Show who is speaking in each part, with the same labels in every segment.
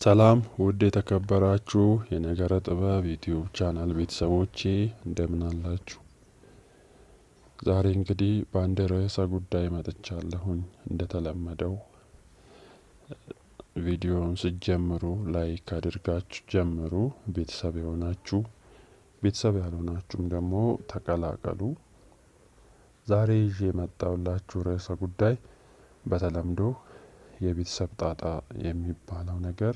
Speaker 1: ሰላም ውድ የተከበራችሁ የነገረ ጥበብ ዩቲዩብ ቻናል ቤተሰቦቼ፣ እንደምን አላችሁ? ዛሬ እንግዲህ በአንድ ርዕሰ ጉዳይ መጥቻለሁኝ። እንደተለመደው ቪዲዮውን ስትጀምሩ like አድርጋችሁ ጀምሩ። ቤተሰብ የሆናችሁ፣ ቤተሰብ ያልሆናችሁም ደግሞ ተቀላቀሉ። ዛሬ ይዤ የመጣሁላችሁ ርዕሰ ጉዳይ በተለምዶ የቤተሰብ ጣጣ የሚባለው ነገር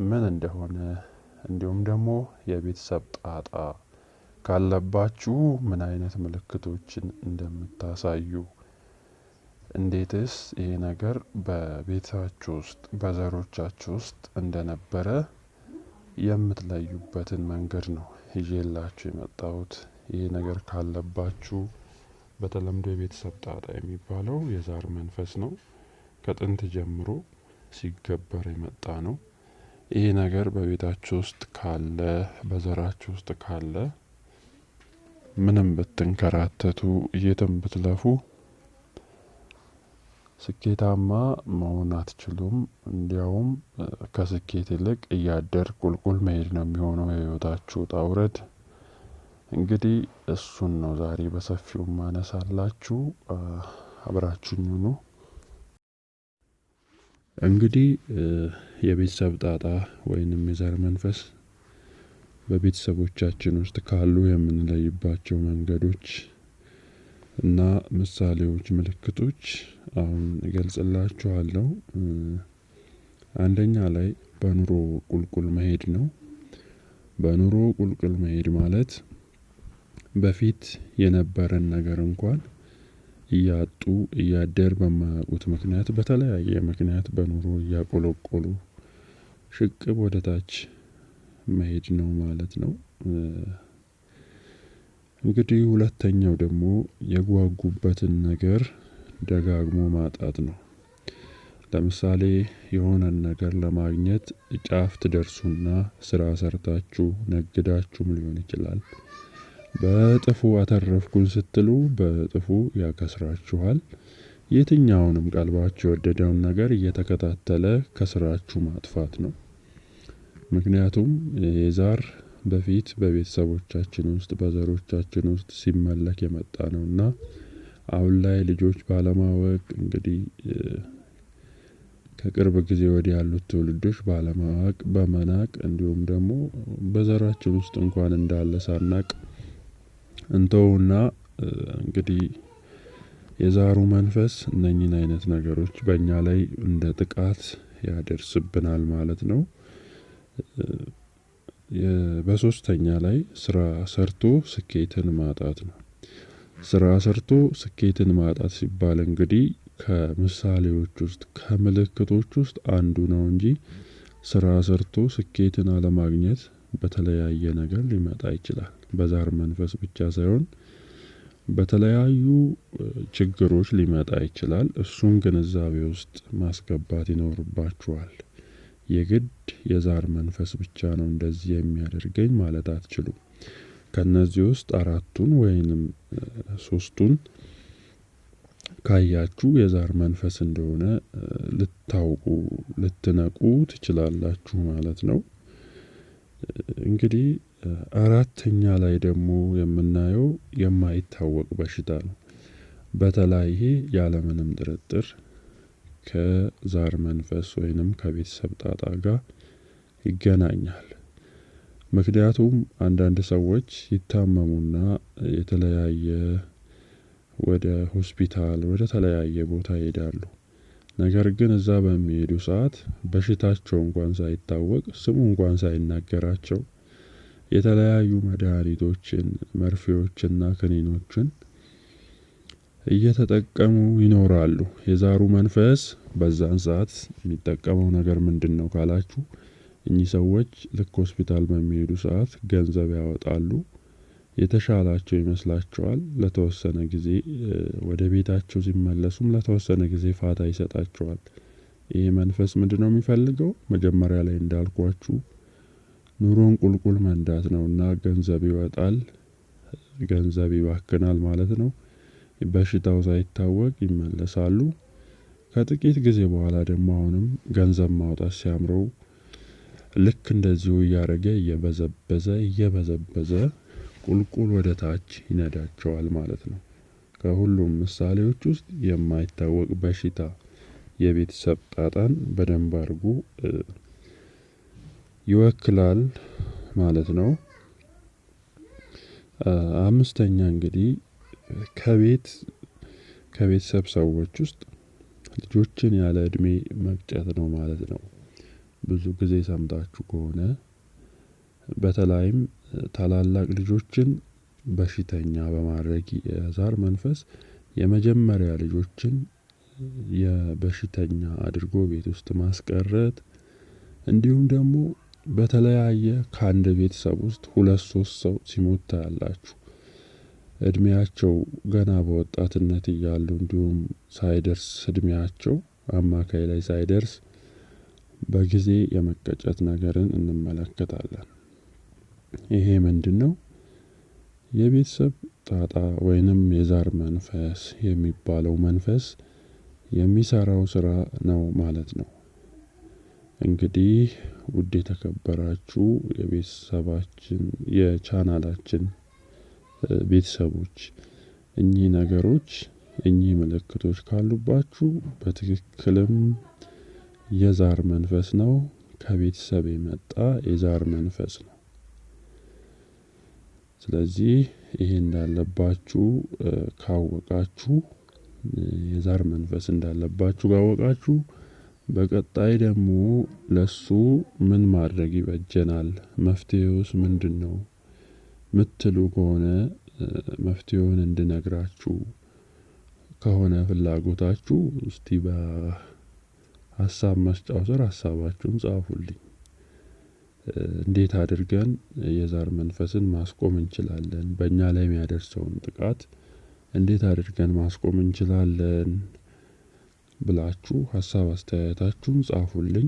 Speaker 1: ምን እንደሆነ፣ እንዲሁም ደግሞ የቤተሰብ ጣጣ ካለባችሁ ምን አይነት ምልክቶችን እንደምታሳዩ፣ እንዴትስ ይሄ ነገር በቤታችሁ ውስጥ በዘሮቻችሁ ውስጥ እንደነበረ የምትለዩበትን መንገድ ነው ይዤላችሁ የመጣሁት። ይሄ ነገር ካለባችሁ፣ በተለምዶ የቤተሰብ ጣጣ የሚባለው የዛር መንፈስ ነው። ከጥንት ጀምሮ ሲገበር የመጣ ነው። ይሄ ነገር በቤታችሁ ውስጥ ካለ፣ በዘራችሁ ውስጥ ካለ፣ ምንም ብትንከራተቱ፣ የትም ብትለፉ ስኬታማ መሆን አትችሉም። እንዲያውም ከስኬት ይልቅ እያደር ቁልቁል መሄድ ነው የሚሆነው የህይወታችሁ ውጣ ውረድ። እንግዲህ እሱን ነው ዛሬ በሰፊው ማነሳላችሁ። አብራችሁኝ ሁኑ። እንግዲህ የቤተሰብ ጣጣ ወይንም የዛር መንፈስ በቤተሰቦቻችን ውስጥ ካሉ የምንለይባቸው መንገዶች እና ምሳሌዎች፣ ምልክቶች አሁን እገልጽላችኋለሁ። አንደኛ ላይ በኑሮ ቁልቁል መሄድ ነው። በኑሮ ቁልቁል መሄድ ማለት በፊት የነበረን ነገር እንኳን እያጡ እያደር በማያውቁት ምክንያት፣ በተለያየ ምክንያት በኑሮ እያቆለቆሉ ሽቅብ ወደ ታች መሄድ ነው ማለት ነው። እንግዲህ ሁለተኛው ደግሞ የጓጉበትን ነገር ደጋግሞ ማጣት ነው። ለምሳሌ የሆነን ነገር ለማግኘት ጫፍ ትደርሱና ስራ ሰርታችሁ ነግዳችሁም ሊሆን ይችላል። በእጥፉ አተረፍኩን ስትሉ በእጥፉ ያከስራችኋል። የትኛውንም ቀልባችሁ የወደደውን ነገር እየተከታተለ ከስራችሁ ማጥፋት ነው። ምክንያቱም የዛር በፊት በቤተሰቦቻችን ውስጥ በዘሮቻችን ውስጥ ሲመለክ የመጣ ነው፣ እና አሁን ላይ ልጆች ባለማወቅ፣ እንግዲህ ከቅርብ ጊዜ ወዲህ ያሉት ትውልዶች ባለማወቅ፣ በመናቅ፣ እንዲሁም ደግሞ በዘራችን ውስጥ እንኳን እንዳለ ሳናቅ እንተውና እንግዲህ የዛሩ መንፈስ እነኚህን አይነት ነገሮች በእኛ ላይ እንደ ጥቃት ያደርስብናል ማለት ነው። በሶስተኛ ላይ ስራ ሰርቶ ስኬትን ማጣት ነው። ስራ ሰርቶ ስኬትን ማጣት ሲባል እንግዲህ ከምሳሌዎች ውስጥ፣ ከምልክቶች ውስጥ አንዱ ነው እንጂ ስራ ሰርቶ ስኬትን አለማግኘት በተለያየ ነገር ሊመጣ ይችላል። በዛር መንፈስ ብቻ ሳይሆን በተለያዩ ችግሮች ሊመጣ ይችላል። እሱን ግንዛቤ ውስጥ ማስገባት ይኖርባችኋል። የግድ የዛር መንፈስ ብቻ ነው እንደዚህ የሚያደርገኝ ማለት አትችሉም። ከነዚህ ውስጥ አራቱን ወይንም ሶስቱን ካያችሁ የዛር መንፈስ እንደሆነ ልታውቁ፣ ልትነቁ ትችላላችሁ ማለት ነው። እንግዲህ አራተኛ ላይ ደግሞ የምናየው የማይታወቅ በሽታ ነው። በተለይ ይሄ ያለምንም ጥርጥር ከዛር መንፈስ ወይንም ከቤተሰብ ጣጣ ጋር ይገናኛል። ምክንያቱም አንዳንድ ሰዎች ይታመሙና የተለያየ ወደ ሆስፒታል፣ ወደ ተለያየ ቦታ ይሄዳሉ። ነገር ግን እዛ በሚሄዱ ሰዓት በሽታቸው እንኳን ሳይታወቅ፣ ስሙ እንኳን ሳይናገራቸው የተለያዩ መድኃኒቶችን፣ መርፌዎችና ክኒኖችን እየተጠቀሙ ይኖራሉ። የዛሩ መንፈስ በዛን ሰዓት የሚጠቀመው ነገር ምንድን ነው ካላችሁ፣ እኚህ ሰዎች ልክ ሆስፒታል በሚሄዱ ሰዓት ገንዘብ ያወጣሉ። የተሻላቸው ይመስላቸዋል። ለተወሰነ ጊዜ ወደ ቤታቸው ሲመለሱም ለተወሰነ ጊዜ ፋታ ይሰጣቸዋል። ይህ መንፈስ ምንድነው የሚፈልገው? መጀመሪያ ላይ እንዳልኳችሁ ኑሮን ቁልቁል መንዳት ነው፣ እና ገንዘብ ይወጣል፣ ገንዘብ ይባክናል ማለት ነው። በሽታው ሳይታወቅ ይመለሳሉ። ከጥቂት ጊዜ በኋላ ደግሞ አሁንም ገንዘብ ማውጣት ሲያምረው ልክ እንደዚሁ እያደረገ እየበዘበዘ እየበዘበዘ ቁልቁል ወደ ታች ይነዳቸዋል ማለት ነው። ከሁሉም ምሳሌዎች ውስጥ የማይታወቅ በሽታ የቤተሰብ ጣጣን በደንብ አድርጎ ይወክላል ማለት ነው። አምስተኛ እንግዲህ ከቤት ከቤተሰብ ሰዎች ውስጥ ልጆችን ያለ እድሜ መቅጨት ነው ማለት ነው። ብዙ ጊዜ ሰምታችሁ ከሆነ በተለይም ታላላቅ ልጆችን በሽተኛ በማድረግ የዛር መንፈስ የመጀመሪያ ልጆችን የበሽተኛ አድርጎ ቤት ውስጥ ማስቀረት፣ እንዲሁም ደግሞ በተለያየ ከአንድ ቤተሰብ ውስጥ ሁለት ሶስት ሰው ሲሞት ታያላችሁ። እድሜያቸው ገና በወጣትነት እያሉ እንዲሁም ሳይደርስ እድሜያቸው አማካይ ላይ ሳይደርስ በጊዜ የመቀጨት ነገርን እንመለከታለን። ይሄ ምንድነው? የቤተሰብ ጣጣ ወይንም የዛር መንፈስ የሚባለው መንፈስ የሚሰራው ስራ ነው ማለት ነው። እንግዲህ ውድ የተከበራችሁ የቤተሰባችን የቻናላችን ቤተሰቦች፣ እኚህ ነገሮች እኚህ ምልክቶች ካሉባችሁ በትክክልም የዛር መንፈስ ነው፣ ከቤተሰብ የመጣ የዛር መንፈስ ነው። ስለዚህ ይሄ እንዳለባችሁ ካወቃችሁ፣ የዛር መንፈስ እንዳለባችሁ ካወቃችሁ፣ በቀጣይ ደግሞ ለሱ ምን ማድረግ ይበጀናል፣ መፍትሄውስ ምንድነው ምትሉ ከሆነ፣ መፍትሄውን እንድነግራችሁ ከሆነ ፍላጎታችሁ፣ እስቲ በሀሳብ መስጫው ስር ሀሳባችሁን ጻፉልኝ። እንዴት አድርገን የዛር መንፈስን ማስቆም እንችላለን? በእኛ ላይ የሚያደርሰውን ጥቃት እንዴት አድርገን ማስቆም እንችላለን? ብላችሁ ሀሳብ አስተያየታችሁን ጻፉልኝ።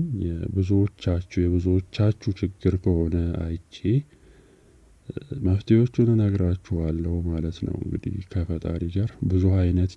Speaker 1: የብዙዎቻችሁ ችግር ከሆነ አይቼ መፍትሄዎቹን እነግራችኋለሁ ማለት ነው። እንግዲህ ከፈጣሪ ጋር ብዙ አይነት